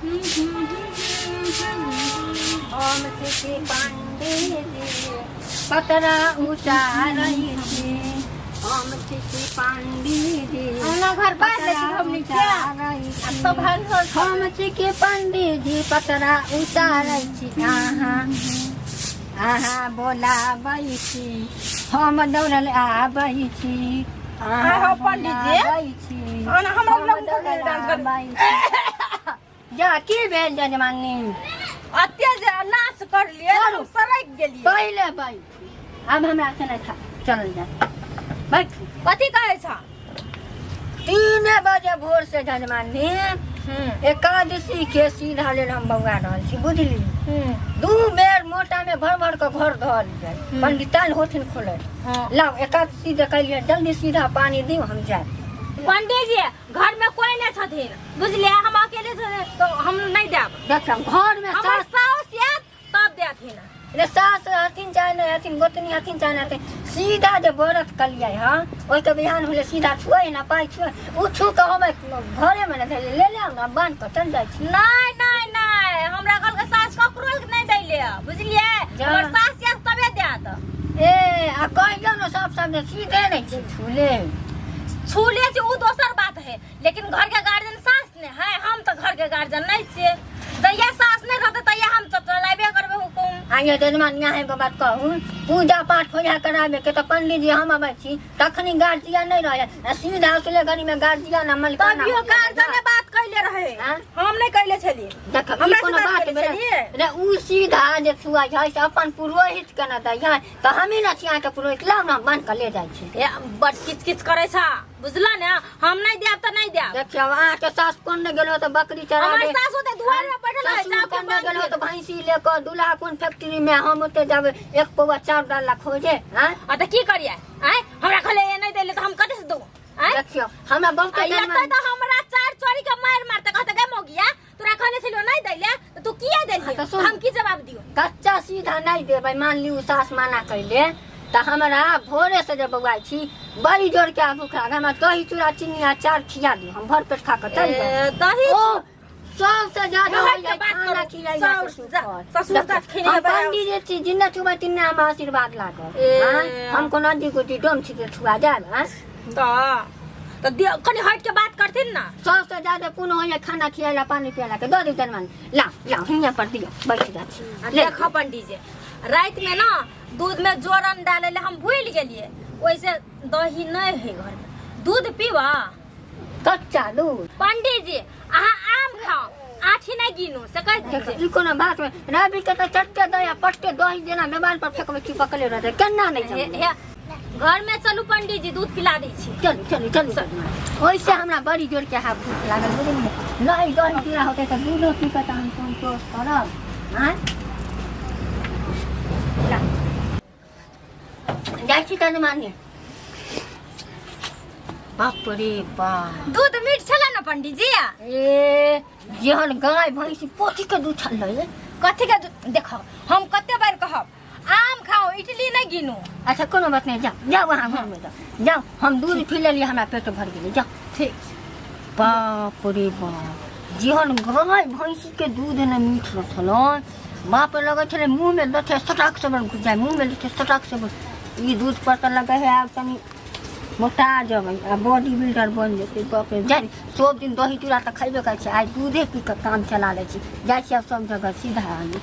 हम छी पंडीजी पतरा उतारै छी, हम छी पंडीजी। हमरा घर बाहर लै छी हमनी के। उतारै आ छी। सब भान हम छी के पंडीजी पतरा उतारै छी, अहाँ अहाँ बोलाबै छी, हम दौड़ल आबै छी। आइ हो पंडीजी। बोलाबै छी, आना हमरा हम लग दौड़ल डांस कर। आबै छी। जा की भेल जजमानी? अते जे नाच कर लिए करू। हम सरक गेलिए। पहिले बैठ, आब हमरा से नहि था चलल जाय, बैठ। कथी कहै छ? 3 बजे भोर से जजमानी एकादशी के सीधा लेल हम बौआ रहल छी, बुझली? 2 बेर मोटा में भर भर के घर धोल जाय, पंडितान होथिन खोले। लाओ एकादशी जे कैलियै, जल्दी सीधा पानी दियौ, हम जायब। पंडीजी घर में कोई नहीं छथिन, बुझलिए? हम अकेले छथिन तो हम नहीं देब। देखम घर में हमर सास साउस आयत तब देथिन। रे सास हथिन चाहे नहीं हथिन, गोतनी हथिन चाहे नहीं हथिन, सीधा जे व्रत कलियै हँ ओहिके बिहान होले सीधा छुए ना पाइ छुए, ओ छू के हम घरे में ने ले ले ना बान्ह के चल जाइ छी। नहीं नहीं नहीं, हमरा घर के सास ककरो के नहीं दैले, बुझलिए? जा। हमर सास आयत तबे देत। ए आ कहियो ने सब सब सीधे नहीं छी छूले। छूले छी उ दोसर बात है, लेकिन घर के गार्जियन सास ने है, हम तो घर के गार्जियन नहीं छियै। जहिया सास नहीं रहते तहिया हम तो चलाबे करबे हुकुम। आइयो जजमान, यहाँ एगो बात कहू, पूजा पाठ हो जा कराबे के तऽ पंडित जी हम अबै छी तखनी गार्जियन नहीं रहे, आ सीधा असले घड़ी में गार्जियन आ मलिकाना तभियो हो जाए। गार्जियन बात कैले रहे। हाँ? हम नहीं कैले छलिए। देख, ई हमरा से कोनो बात बात कैले भेलै? छलिए? रे उ सीधा जे छुआ है से अपन पुरोहित के न दै है, तऽ हमही न छी अहाँके पुरोहित, लाउ न बान्हि कऽ ले जाइ छी। ए बड किच किच करै छ, बुझला ने? हम नहीं देब तऽ नहीं देब। देखियौ अहाँके सास कोन ने गेलो तऽ बकरी चराबे, हमर सासु तऽ दुआर में बैठल है, ससुर जाके कोन ने बांध गेलो देब। तऽ भैंसी ले कऽ, दूल्हा कोन फैक्ट्री में, हम ओते जाबे एक पौआ चाउर डालला खोजे। हाँ आ तऽ की करियै? आँय हमरा कहले ये नहीं देले तऽ हम कतऽ से दू? आँय देखियौ हमरा बहुत आ एतै तऽ हमरा चार चोरी के मारि मारतै, कहतै गे मौगिया तोरा कहने छलियौ नहीं दैले तऽ तू किया देलियै? हाँ, तऽ सुन। हम की जवाब दियौ? कच्चा सीधा नहीं देबै, मान लियौ सास मना कैले तऽ हमरा भोरे से जे बौआइ छी बड़ी जोर के भूख लागल, हमरा दही चूड़ा चीनी अचार खिया दियौ, हम भर पेट खा कऽ चलि जायब। ए, दही ओ सबसे ज्यादा हट होइए के बात खाना करू। खियाइ ससुर जात खेने हम हेबै। पंडित जी छी, जिन्ने छुबै तिन्ने हम आशीर्वाद लागल। ए। आँय, हम कोनो अड्डी गुड्डी डोम छी जे छुआ जायब? आँय तऽ कनि हट के बात करथिन ना। सबसे ज्यादा कोनो होइए खाना खियाला पानी पियाला के दऽ दियौ तनमान, ला ला हियाँ पर दियौ, बैठ जा छी। आ ले। देखऽ पंडीजी, राति में ना दूध में जोरन डाले ले हम भूल गेलिए, ओइसे दही नहीं है घर में, दूध पीबा? कच्चा दूध। पंडीजी अहाँ आम खाओ, आठी नहीं गिनू से कह देखो, दीजिए। ई कोनो बात में रवि के तऽ चट्टे दही आ पट्टे दही जेना देवाल पर फेकबै चिपकले रहतै, केना नहि हे, जमलै? हे, घर में चलू पंडीजी, दूध पिला दै छी। चलू चलू चलू चलू, ओहिसे हमरा बड़ी जोर के हाथ भूख लागल, बुझलियै? नहि दही चूड़ा होतै तऽ दूधो पी कऽ तऽ हम संतोष करब। आँय ला। जाइ छी तनी मानिए। बाप रे बाप, दूध मीठ छलै ना पंडीजी? ए जेहन गाय भैंसी पोथी के दूध छलै। कथी के दूध? देखो हम कते बार कहब आम खाओ, इडली नहीं गिनू। अच्छा कोनो बात नहीं, जाओ जाओ वहाँ घर में जाओ जाओ, हम दूध पी लेलियै, हमरा पेट भर गेलै, जाओ। ठीक। बाप रे बाप, जेहन गाय भैंसी के दूध ने मीठ छलै, बाप लगै छलै मुँह में देखे सटाक से घुस जाय, मुँह में देखे सटाक से घुस। ई दूध पर तऽ लगै है आब तनी मोटा जेबै आ बॉडी बिल्डर बनि जेतै। बाप रे, जाइ सब दिन दही चूड़ा तऽ खयबे करै छी, आइ दूधे पी कऽ काम चला लै छी। जाइ छी आब सब जगह सीधा आनी।